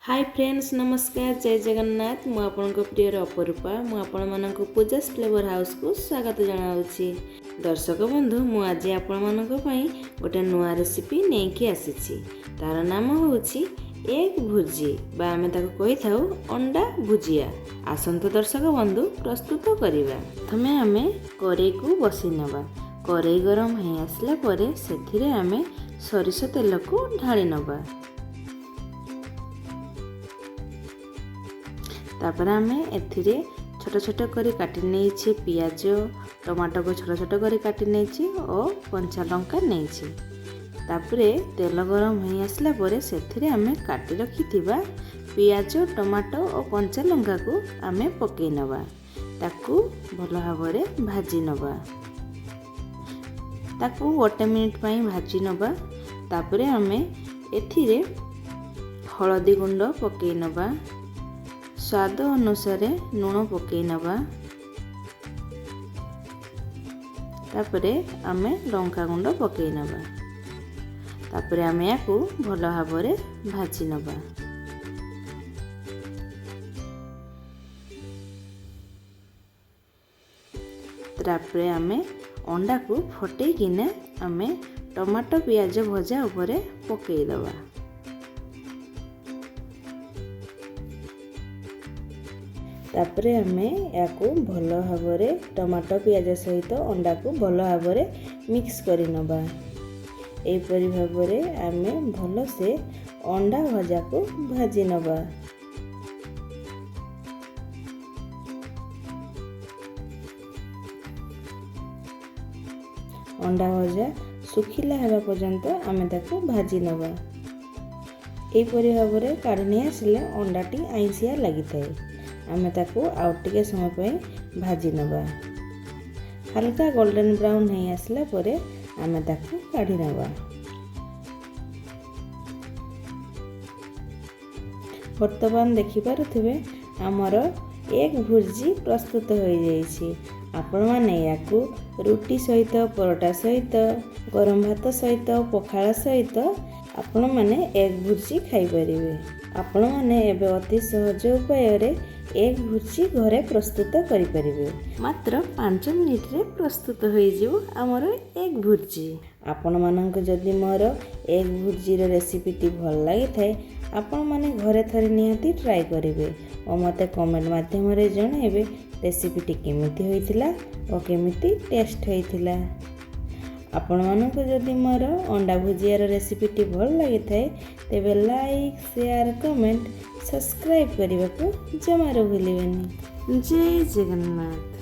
High friends, ନମସ୍କାର, ଜୟ ଜଗନ୍ନାଥ। ମୁଁ ଆପଣଙ୍କ ପ୍ରିୟର ଅପରୂପା। ମୁଁ ଆପଣମାନଙ୍କୁ ପୂଜାସ୍ ଫ୍ଲେଭର ହାଉସ୍କୁ ସ୍ୱାଗତ ଜଣାଉଛି। ଦର୍ଶକ ବନ୍ଧୁ, ମୁଁ ଆଜି ଆପଣମାନଙ୍କ ପାଇଁ ଗୋଟେ ନୂଆ ରେସିପି ନେଇକି ଆସିଛି। ତାର ନାମ ହେଉଛି ଏଗ୍ ଭୁର୍ଜି ବା ଆମେ ତାକୁ କହିଥାଉ ଅଣ୍ଡା ଭୁଜିଆ। ଆସନ୍ତୁ ଦର୍ଶକ ବନ୍ଧୁ, ପ୍ରସ୍ତୁତ କରିବା। ପ୍ରଥମେ ଆମେ କରେଇକୁ ବସେଇ ନେବା। କରେଇ ଗରମ ହେଇ ଆସିଲା ପରେ ସେଥିରେ ଆମେ ସୋରିଷ ତେଲକୁ ଢାଳି ନେବା। ତାପରେ ଆମେ ଏଥିରେ ଛୋଟ ଛୋଟ କରି କାଟି ନେଇଛି ପିଆଜ, ଟମାଟୋକୁ ଛୋଟ ଛୋଟ କରି କାଟି ନେଇଛି ଓ କଞ୍ଚା ଲଙ୍କା ନେଇଛି। ତାପରେ ତେଲ ଗରମ ହେଇ ଆସିଲା ପରେ ସେଥିରେ ଆମେ କାଟି ରଖିଥିବା ପିଆଜ, ଟମାଟୋ ଓ କଞ୍ଚା ଲଙ୍କାକୁ ଆମେ ପକାଇ ନେବା। ତାକୁ ଭଲ ଭାବରେ ଭାଜି ନେବା। ତାକୁ ଗୋଟେ ମିନିଟ୍ ପାଇଁ ଭାଜି ନେବା। ତାପରେ ଆମେ ଏଥିରେ ହଳଦୀ ଗୁଣ୍ଡ ପକାଇ ନେବା, ସ୍ୱାଦ ଅନୁସାରେ ଲୁଣ ପକାଇ ନେବା। ତାପରେ ଆମେ ଲଙ୍କା ଗୁଣ୍ଡ ପକାଇ ନେବା। ତାପରେ ଆମେ ୟାକୁ ଭଲ ଭାବରେ ଭାଜି ନେବା। ତାପରେ ଆମେ ଅଣ୍ଡାକୁ ଫଟେଇକିନା ଆମେ ଟମାଟୋ ପିଆଜ ଭଜା ଉପରେ ପକାଇଦେବା। ତାପରେ ଆମେ ଏହାକୁ ଭଲ ଭାବରେ ଟମାଟୋ ପିଆଜ ସହିତ ଅଣ୍ଡାକୁ ଭଲ ଭାବରେ ମିକ୍ସ କରି ନେବା। ଏହିପରି ଭାବରେ ଆମେ ଭଲସେ ଅଣ୍ଡା ଭଜାକୁ ଭାଜି ନେବା। ଅଣ୍ଡା ଭଜା ଶୁଖିଲା ହେବା ପର୍ଯ୍ୟନ୍ତ ଆମେ ତାକୁ ଭାଜି ନେବା। ଏହିପରି ଭାବରେ କାଢ଼ି ନେଇ ଆସିଲେ ଅଣ୍ଡାଟି ଆଇଁଷିଆ ଲାଗିଥାଏ। ଆମେ ତାକୁ ଆଉ ଟିକେ ସମୟ ପାଇଁ ଭାଜି ନେବା। ହାଲକା ଗୋଲ୍ଡେନ୍ ବ୍ରାଉନ୍ ହେଇ ଆସିଲା ପରେ ଆମେ ତାକୁ କାଢ଼ି ନେବା। ବର୍ତ୍ତମାନ ଦେଖିପାରୁଥିବେ, ଆମର ଏଗ୍ ଭୁର୍ଜି ପ୍ରସ୍ତୁତ ହୋଇଯାଇଛି। ଆପଣମାନେ ୟାକୁ ରୁଟି ସହିତ, ପରଟା ସହିତ, ଗରମ ଭାତ ସହିତ, ପଖାଳ ସହିତ ଆପଣମାନେ ଏଗ୍ ଭୁର୍ଜି ଖାଇପାରିବେ। ଆପଣମାନେ ଏବେ ଅତି ସହଜ ଉପାୟରେ ଏଗ୍ ଭୁର୍ଜି ଘରେ ପ୍ରସ୍ତୁତ କରିପାରିବେ। ମାତ୍ର 5 ମିନିଟରେ ପ୍ରସ୍ତୁତ ହୋଇଯିବ ଆମର ଏଗ୍ ଭୁର୍ଜି। ଆପଣମାନଙ୍କୁ ଯଦି ମୋର ଏଗ୍ ଭୁର୍ଜିର ରେସିପିଟି ଭଲ ଲାଗିଥାଏ, ଆପଣମାନେ ଘରେ ଥରେ ନିହାତି ଟ୍ରାଏ କରିବେ ଓ ମୋତେ କମେଣ୍ଟ ମାଧ୍ୟମରେ ଜଣାଇବେ ରେସିପିଟି କେମିତି ହୋଇଥିଲା ଓ କେମିତି ଟେଷ୍ଟ ହୋଇଥିଲା। ଆପଣମାନଙ୍କୁ ଯଦି ମୋର ଅଣ୍ଡା ଭୁଜିଆର ରେସିପିଟି ଭଲ ଲାଗିଥାଏ, ତେବେ ଲାଇକ୍, ସେୟାର, କମେଣ୍ଟ, ସବସ୍କ୍ରାଇବ୍ କରିବାକୁ ଜମାରୁ ଭୁଲିବେନି। ଜୟ ଜଗନ୍ନାଥ।